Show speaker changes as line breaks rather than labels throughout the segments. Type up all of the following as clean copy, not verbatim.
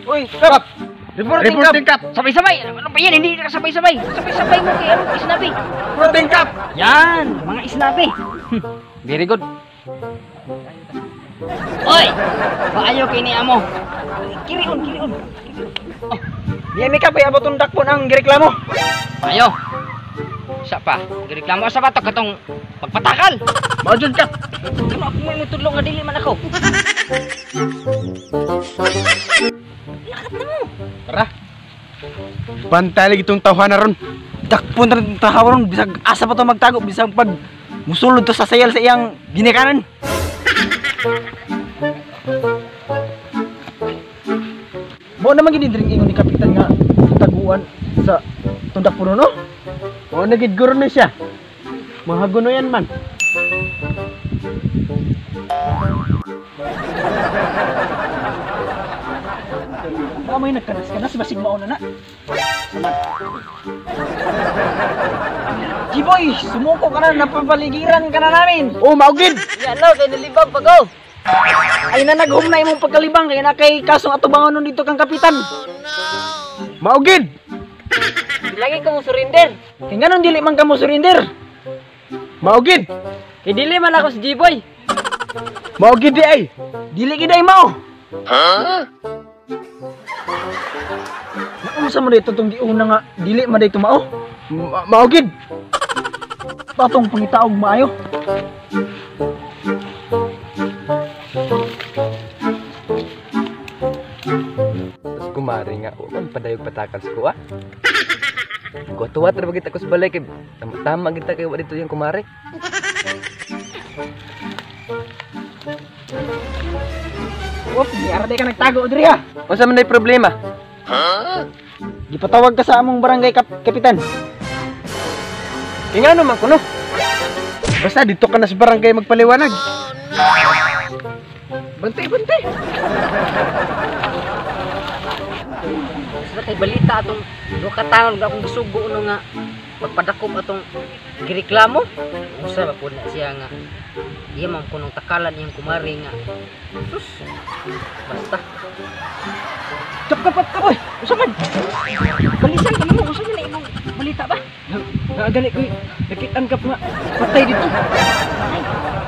Uy, Kap! Reporting,
Reporting, Kap!
Sabay-sabay! Ano ba yan? Hindi ka sabay-sabay! Sabay-sabay mo kay anong isnabi!
Reporting, Kap!
Yan! Mga isnabi! Very good! Oy! Paayo kay ni amo! Kirion, kirion!
Oh, di mi Kap, ay abot ang dakpon ang gireklamo.
Ayo! Sa pa, gireklamo sa bato katong pagpatakal!
Mao jud, Kap!
Ano ako mo imutudlo nga dili man ako? Lakat na mo!
Tara! Bantay lagi itong tawhana ron.
Dakpon rin itong tawhana ron, bisag asa pa to magtago, bisag pag musulod to sa sayal sa iyang ginikanan. Mao naman gini dring ingon ni Kapitan nga taguan sa tundak puno, no?
Mao na gid guro ni siya. Mahaguno yan man.
Baka may nagkanas-kanas, basig mauna na. G-boy, sumuko ka na, napapaligiran ka na namin.
Oh, maugid!
Yalo, kay nalibang pag go!
Ay na naghum na imong pagkalibang, kaya na kay kasong atubangon nun dito kang Kapitan.
Oh, no!
Maugid!
Lagi ka mo surrender.
Kaya nga nun, dili man ka mo surrender.
Maugid!
Kay dili man ako si G-boy.
Maugid di ay!
Dili gid ay mao.
Huh?
Naunsa man dito tong giuna nga dili man dito mao?
Maugid!
Patong pangitaog maayo.
Tapos kumari nga, o man padayog patakal sa kuha. Kuha-tuwa tra bagit ako sa balay kay tama-tama kita kay wa dito yung kumari.
Op, di arday ka nagtago diri ha.
Unsa man day problema?
Huh?
Gipatawag ka sa among barangay kapitan.
Kay ngano man kuno?
Basta dito ka na sa barangay magpaliwanag.
Oh, no!
Bantay, bantay.
Basta kay balita atong duha ka taon nga akong gisugo no nga pagpadakop atong gireklamo. Usa ba pud na siya nga iya man kunong takalan iyang kumari nga. Sus. Basta.
Kap kap kap oy. Usa man.
Balisan ka nimo, usa man na imong balita ba?
Nagali ko. Nakitaan kap nga patay dito.
Ay,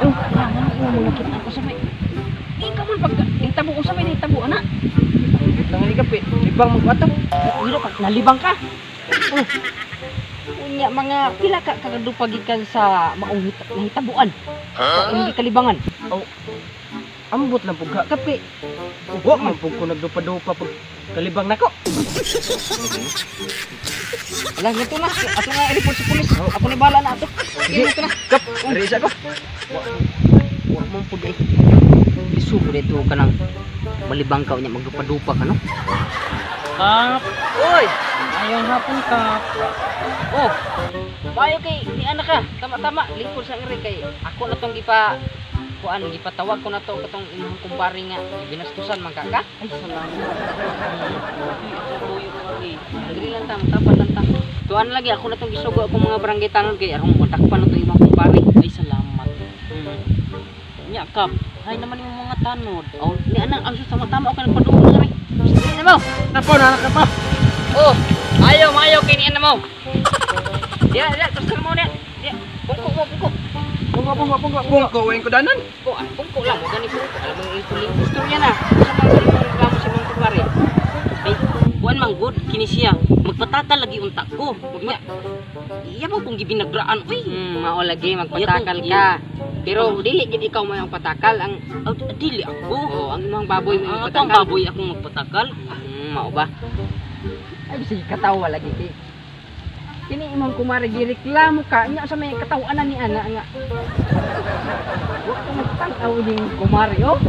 oh, nga imong nakitaan usa may. Di ka man pag hitabo usa may nahitabo ana.
Lang ni kap, libang magbato.
Hiro ka, nalibang ka. Oh. Unya mga pila ka kagadupa gikan sa maong nahitabuan.
Huh?
Imong gikalibangan.
Oh. Ambot lang pug ka kape. Wa man pug ko nagdupa-dupa pag kalibang nako.
Ala, ngadto na. Ato nga i-report sa pulis. Ako ni bala na ato. Sige, ngadto na.
Kap, ari sa ko. Wa man pug eh.
Isugo dito ka nang malibang ka unya magdupa-dupa ka no.
Kap,
Oy,
ayong hapon Kap.
oh. Bayo kay ni anak ka. Tama-tama lingkod sa ngiri kay ako na tong gipa kuan gipatawag ko na to katong imong kumpare nga binastusan man ka ka.
Ay, salamat. Tuyo ko lagi.
Diri lang ta, tapan lang ta. Tuan lagi ako na tong gisugo akong mga barangay tanon kay arong matakpan na to imong kumpare.
Ay, salamat. Nya Kap, hay naman imong mga tanod.
Oh, ni anak ang sus tama-tama ako nagpadungog sa rin. Sige na mo.
Tapo na ka pa.
Oh, ayaw, maayo kay ni anak mo. Diya, diya, terus mo niya. Diya, bungko mo, bungko.
Pungko, pungko, pungko. Pungko, wain ko danan.
Bungko, ah, bungko lang, mo gani bungko. Alam mo yung ituling istorya na. Sa mga reklamo sa mga kumpare.
Ay, kuan man good kini siya. Magpatakal lagi unta ko.
Nya,
Iya mo kung gibinagraan uy.
Mao lagi magpatakal ka. Pero dili gid ikaw mo yung patakal ang
Oh, dili ako.
oh, ang imong baboy mo yung
Ako ang
patakal.
baboy akong magpatakal.
Mao ba? Ay sige katawa lagi kay. Kini imong kumare gireklamo ka nya sa may kataw-anan ni ana nga. Wa ka magtan-aw ning kumare oh.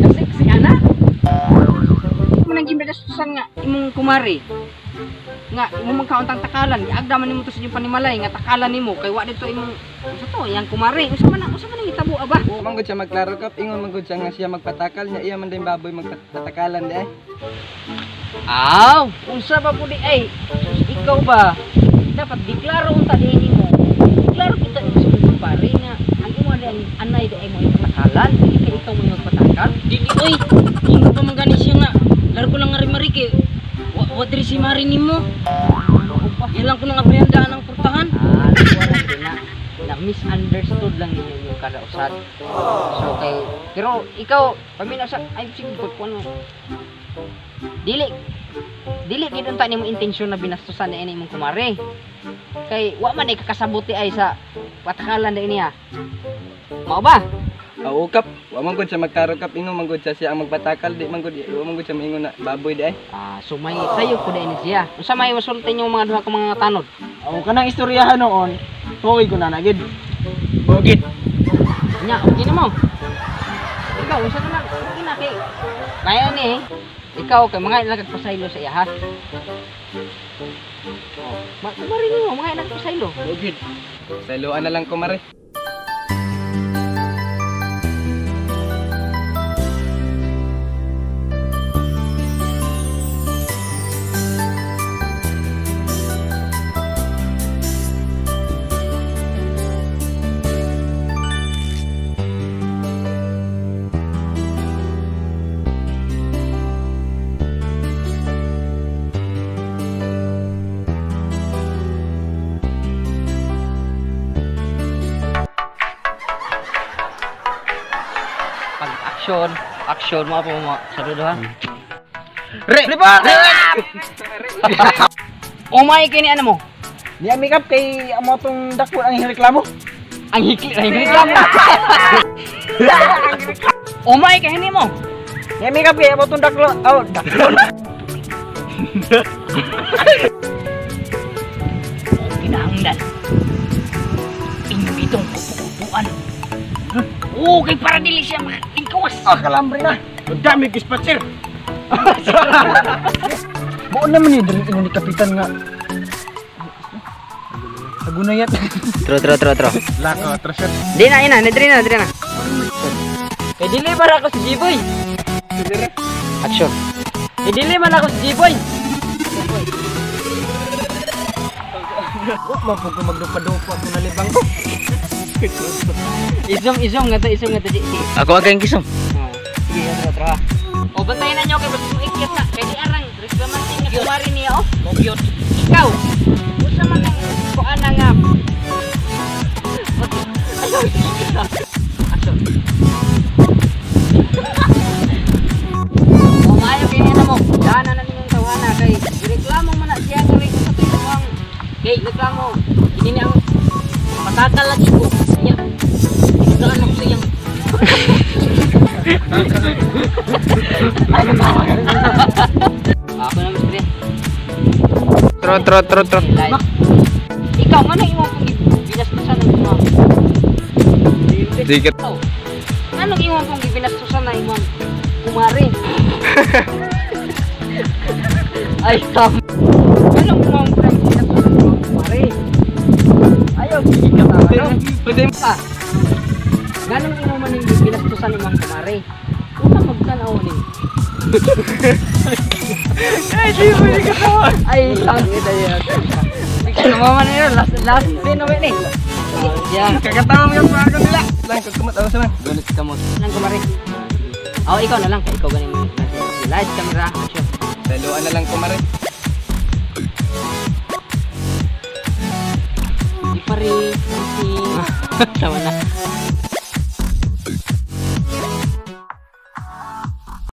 Kasik si ana. Manang gibinastusan nga imong kumare. Nga imong magkauntang takalan, giagda man nimo to sa inyong panimalay nga takalan nimo kay wa dito imong unsa to yang kumare. Unsa man ang hitabo aba?
Man gud siya magklaro Kap, ingon man gud siya nga siya magpatakal nya iya man din baboy magpatakalan di ay.
Aw, unsa ba pud di ay? Ikaw ba dapat deklaro unta di nimo. Deklaro kita nimo sa imong kumpare nga ang imo di ang anay di ay mo ipatakalan, dili kay ikaw mo magpatakal.
Dili oy. Ingon pa man gani siya nga kay wa diri si Mari nimo. Ilang ko nang abrihandaan ang portahan.
Ah, na na misunderstood lang ninyo yung kada usad. So kay pero ikaw paminaw sa ay sige pagkuan mo. Dili dili gid unta nimo intensyon na binastusan na ini imong kumare. Kay wa man ay kakasabuti ay sa patakalan na niya. Mao ba?
Oo kap, wa man gud siya magtaro kap, ingon man gud siya ang magpatakal, di man gud, wa man gud siya maingon na baboy di ay.
Ah, so may sayo ko na ini siya. Unsa may masulti niyo mga duha ka mga tanod?
Ako kanang istoryahan noon. Okay ko na na gid. Bugit.
Nya, okay na mo. Ikaw, unsa na lang? Okay na kay. Kaya ni eh. Ikaw kay mga ilang kagpasaylo sa iya ha. Oh, kumari nimo mga ilang kagpasaylo.
Bugit. Sailoan na lang kumare.
Pag action, action mo po mo. Saludo ha.
Re!
Umay kini ano mo?
Niya makeup kay amo tong dako ang reklamo.
Ang hikli, ang reklamo. Umay kay hini mo.
Niya makeup kay amo tong dako. Oh, dako.
Kinahanglan. Inyo itong kupu-kupuan. Oo, kay para dili siya makatingkawas.
Ah, kalambre na. Ang dami kispatser. Buo naman ni diri ingon ni kapitan nga. Agunayat.
Tro tro tro tro.
Lako, trasher.
Di na ina, diri na, diri na.
Kay dili para ako si Jiboy.
Action.
Kay dili man ako si Jiboy.
Wa man pud ko magdupa-dupa ko nalibang ko.
Isum isum nga to, isum nga to. Sige.
Ako ang kisom.
Sige, tro tro. O bantayan na nyo kay basta mo ikyat na. Kay di arang reklamanting nga kumari niya oh.
Mogyot.
Ikaw. Usa man ang kuan na nga. Ayaw, sige na. Action. O maayo kay niya na mo. Dana na ninyong tawana kay reklamo man na siya kay sa tuwang
Kay
reklamo.
ini ni ang patakal lagi ko. Nya. Tinugaan ako sa iyang
Ako na mas pre.
Tro tro tro tro.
Ikaw man ang imong binastusan ng imong.
Sige.
Ikaw. Anong imong pong gibinastusan na imong kumare? Ay, tam. Anong imong pong gibinastusan na imong kumare? Ayaw, sige ka tama, no?
Pwede.
Ah. Ganong imo man yung gibinastusan imong kumare? Una magtanaw ni.
Ay, di mo ka tawa.
Ay, tangina yan. Ikaw man yun, last last scene naman eh. Yeah.
Kakatawa mo yung ako nila. Lang kumot ako sa man. Gulit kamot.
Nang kumare. Oh, ikaw na lang, ikaw ganin mo. Light camera, action.
Sailoan na lang kumare.
Di pare. Kasi
Tama na.